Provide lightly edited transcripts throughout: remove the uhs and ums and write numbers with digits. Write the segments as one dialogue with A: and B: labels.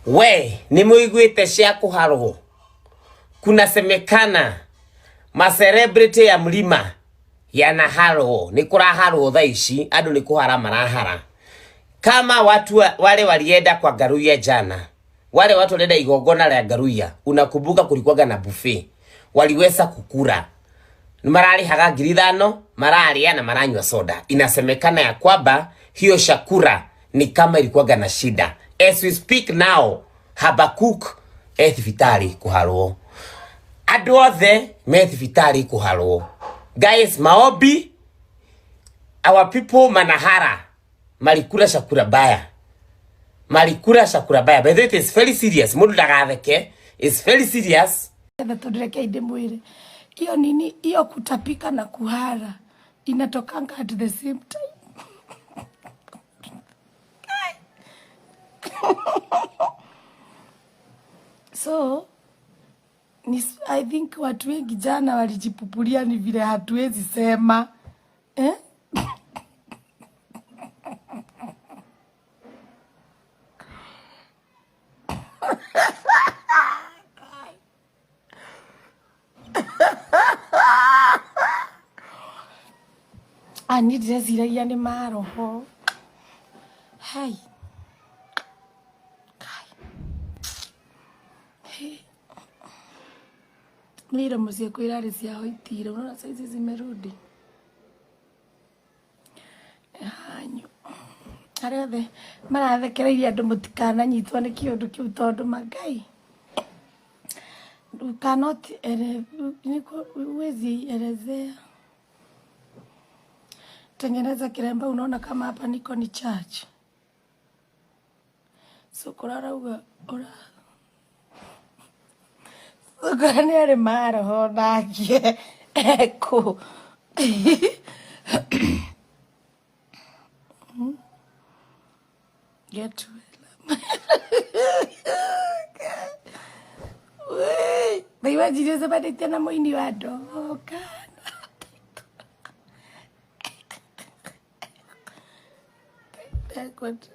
A: We nĩ mũiguĩte cia kũharwo? Kunasemekana ma celebrity ya mlima yanaharwo, nĩ kũraharwo thaa ici, andũ nĩ kũhara marahara. Kama watu wale walienda kwa Ngaruiya jana, wale watu walienda igongona rĩa Ngaruiya, unakumbuka kulikuwaga na buffet, waliweza kukura mararĩhaga 5,000 mararĩa na maranyua soda. Inasemekana ya kwamba hiyo chakula ni kama ilikuwaga na shida. As we speak now, Habakuk e thibitarĩ kũharwo, andũ othe me thibitarĩ kũharwo. Guys, maombi, our people manahara, malikula chakula baya, malikula chakula baya. By the way, it is very serious, mũndũ ndagatheke, it's very serious.
B: Etha tondũ rekei ndĩmwĩre hiyo nini hiyo kutapika na kuhara inatokanga at the same time. So ni, I think watu wengi jana walijipupulia, ni vile hatuwezi sema eh? Ah, niĩ ndĩreciragia nĩ maroho. Hai. Kai. He. Nĩ iromo ciakwa irarĩ cia hoitire, unaona saizi zimerudi. Hanyu. Arĩa othe marathekereirie andũ mũtikananyitwo nĩ kĩũndũ kĩu tondũ mangai. You cannot huwezi elezea. Tengeneza kiremba, unaona kama hapa niko ni church. So kũrarauga ũra Sukura nĩ arĩ maroho nake ekũ. Get well. Wei, wanjirie ũcemanĩtie na mũini wa ndogoka. Ndakwenda.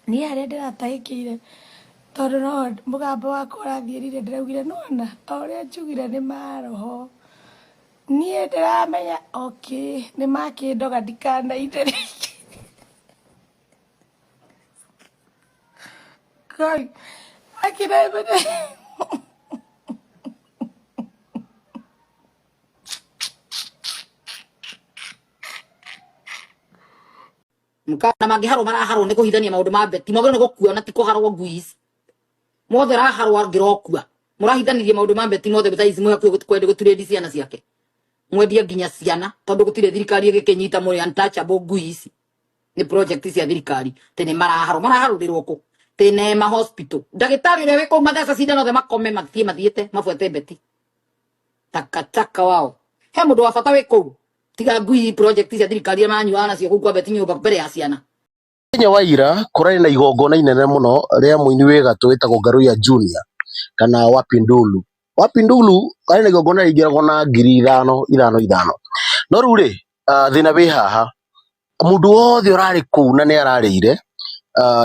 B: Niĩ harĩa ndĩratahĩkĩire tondũ no mũgambo wakwa ũrathiĩrire ndĩraugire nĩwona o ũrĩa njugire nĩ maroho. Niĩ ndĩramenya okay nĩ makĩndoga ndikanaine rĩngĩ. Ngai akĩremene.
C: Mkana mangĩharwo maraharwo nĩ kũhithania maũndũ ma beti mwagĩrĩirwo nĩ gũkua na ti kũharwo ngui ici mothe raharwo angĩrokua mũrahithanirie maũndũ ma beti mothe thaa ici mwĩ hakuhĩ kwenda gũturĩndi ciana ciake mwendie nginya ciana tondũ gũtirĩ thirikari ĩgĩkĩnyita mũrĩ untouchable ngui ici nĩ project cia thirikari tĩ nĩ maraharwo maraharũrĩrwo kũ tĩ Neema hospital ndagĩtarĩ ũrĩa wĩ kũu matheca cindano othe makome mathiĩ mathiĩte mabuate beti takataka wao he mũndũ wa bata wĩ kũu tiga ngui project cia thirikari iria maranyuaga nacio kũu kwa beti nyũmba mbere ya ciana.
D: Mũthenya wa ira kũrarĩ na igongona inene mũno rĩa mũini wĩ gatũ wĩtagwo Ngaruiya Junior kana Wapindulu. Wapindulu arĩ na igongona rĩingĩragwo na 5,000 5 5. No rĩu rĩ, thĩna wĩ haha, mũndũ wothe ũrarĩ kũu na nĩ ararĩire,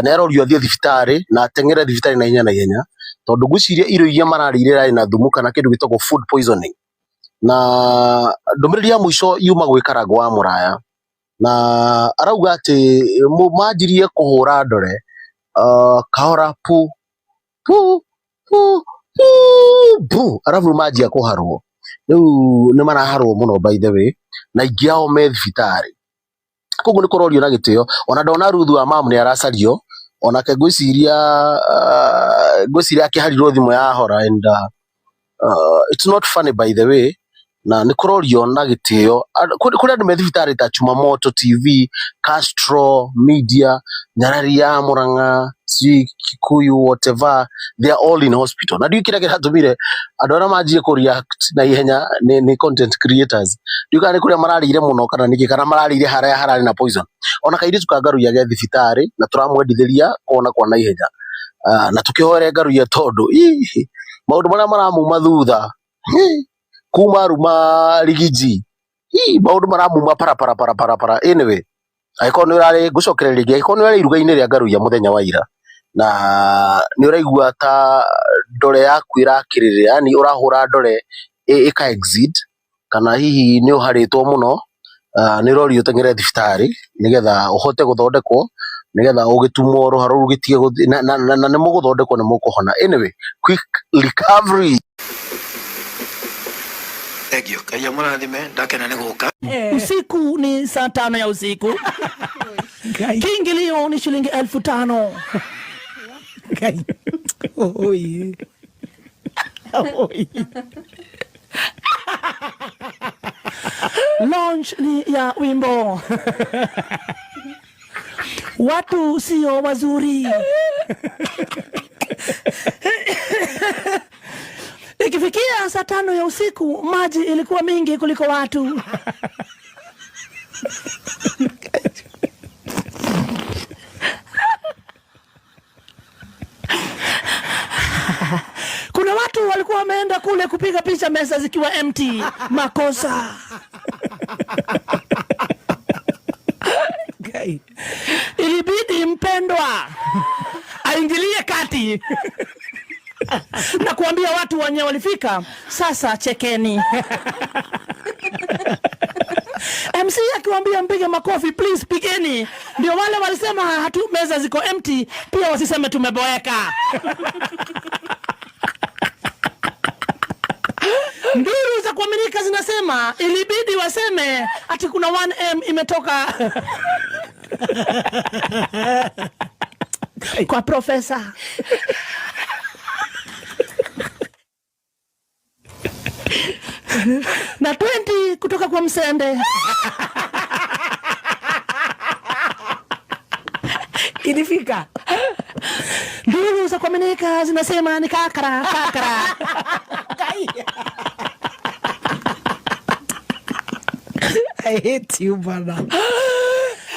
D: nĩ arorio athiĩ thibitarĩ na ateng'ere thibitarĩ na ihenya na ihenya, tondũ ngwĩciria irio iria mararĩire irarĩ na thumu kana kĩndũ gĩtagwo food poisoning. Na ndũmĩrĩri ya mũico yuma gwĩ Karangũ wa Mũraya, na arauga atĩ manjirie kũhũra ndore kahora pu pu pu pu bu arabu manjia kũharwo. Rĩu nĩ maraharwo mũno by the way, na aingĩ ao me thibitarĩ. Koguo nĩ kũrorio na gĩtĩo, ona ndona Ruth wa mamu nĩ aracario, onake ngwĩciria ngwĩciria akĩharirwo thimũ yahora and it's not funny by the way. Na nĩ kũrorio na gĩtĩo. Kũrĩ andũ me thibitarĩ ta Chumamoto TV, Castro Media, Nyarari ya Murang'a, sijui Kikuyu, whatever, they are all in hospital. Na ndiũĩ kĩrĩa kĩratũmire andũ arĩa manjie kũ react na ihenya nĩ content creators. Ndiũĩ kana nĩ kũrĩa mararĩire mũno kana nĩkĩ, kana mararĩire harĩa hararĩ na poison. Ona kairĩtu ka Ngaruiya ge thibitarĩ na tũramwendithĩria kuona kwa naihenya. Na tũkĩhoere Ngaruiya tondũ ii, maũndũ marĩa maramuma thutha hi, kuma ruma rigiji ii, maũndũ maramuma para para para para para. Anyway, angĩkorwo nĩ ũrarĩ, ngũcokereria rĩngĩ, angĩkorwo nĩ ũrarĩ iruga-inĩ rĩa Ngaruiya mũthenya wa ira na nĩ ũraigua ta ndore yaku ĩrakĩrĩrĩra, yani ũrahũra ndore ĩka exit, kana hihi nĩ ũharĩtwo mũno, nĩ ũrorio ũteng'ere thibitarĩ nĩgetha ũhote gũthondekwo, nĩgetha ũgĩtumwo rũharo rũu rũtige gũthiĩ, na nĩ mũgũthondekwo nĩ mũkũhona. Anyway, quick recovery.
E: Thank you. Ngai amũrathime, ndakena nĩ gũka.
F: Usiku ni saa 5 ya usiku. Kiingilio ni shilingi 5,000.
B: Ngai. Oi. Oi.
F: Launch ni ya wimbo. Watu sio wazuri. Ikifikia saa 5 ya usiku, maji ilikuwa mingi kuliko watu. Kuna watu walikuwa wameenda kule kupiga picha meza zikiwa empty. Makosa. Ilibidi mpendwa aingilie kati na kuambia watu wenye walifika, sasa chekeni. MC akiwaambia mpige makofi, please pigeni. Ndio wale walisema hatu meza ziko empty, pia wasiseme tumeboeka. Nduru za kuaminika zinasema ilibidi waseme ati kuna 1M imetoka kwa profesa. Na 20 kutoka kwa Msende.
B: Ilifika.
F: Nduru za kuaminika zinasema ni kakara, kakara.
B: I hate you bana.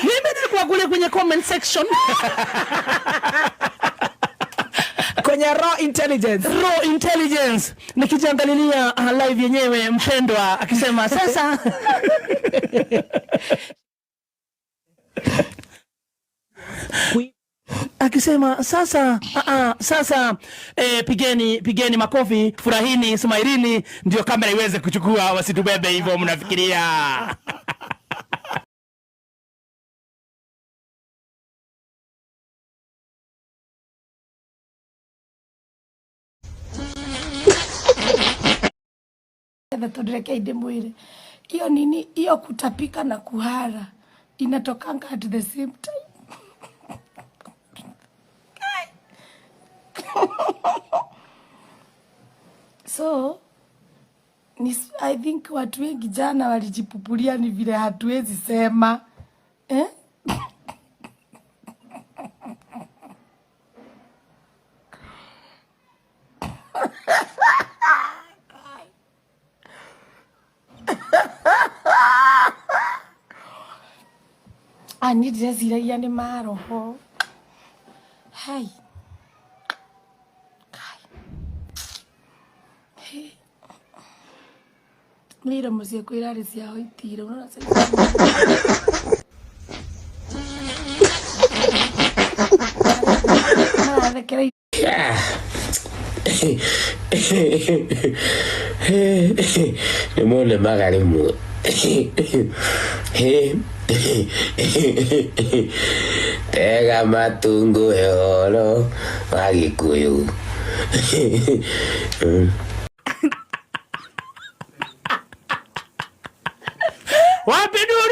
F: Mimi nilikuwa kule kwenye comment section.
B: Kwenye raw intelligence.
F: Raw intelligence. Nikijiangalilia live yenyewe mpendwa akisema sasa. Akisema sasa, sasa, pigeni makofi, furahini, smilini, ndio kamera iweze kuchukua, wasitubebe hivyo mnafikiria.
B: Tondũ ndĩmwĩre hiyo nini, hiyo kutapika na kuhara inatokanga at the same time. So I think watu wengi jana walijipupulia ni vile hatuwezi sema eh? Niĩ ndĩreciragia nĩ maroho. Hai. Kai. Nĩ iromo ciakwa irarĩ cia hoitire. Unaona sasa. Marathekera.
A: Nĩ mone maga rĩmwe. Tega matungu ũhoro wa Gĩkũyũ.
F: Wapi duru?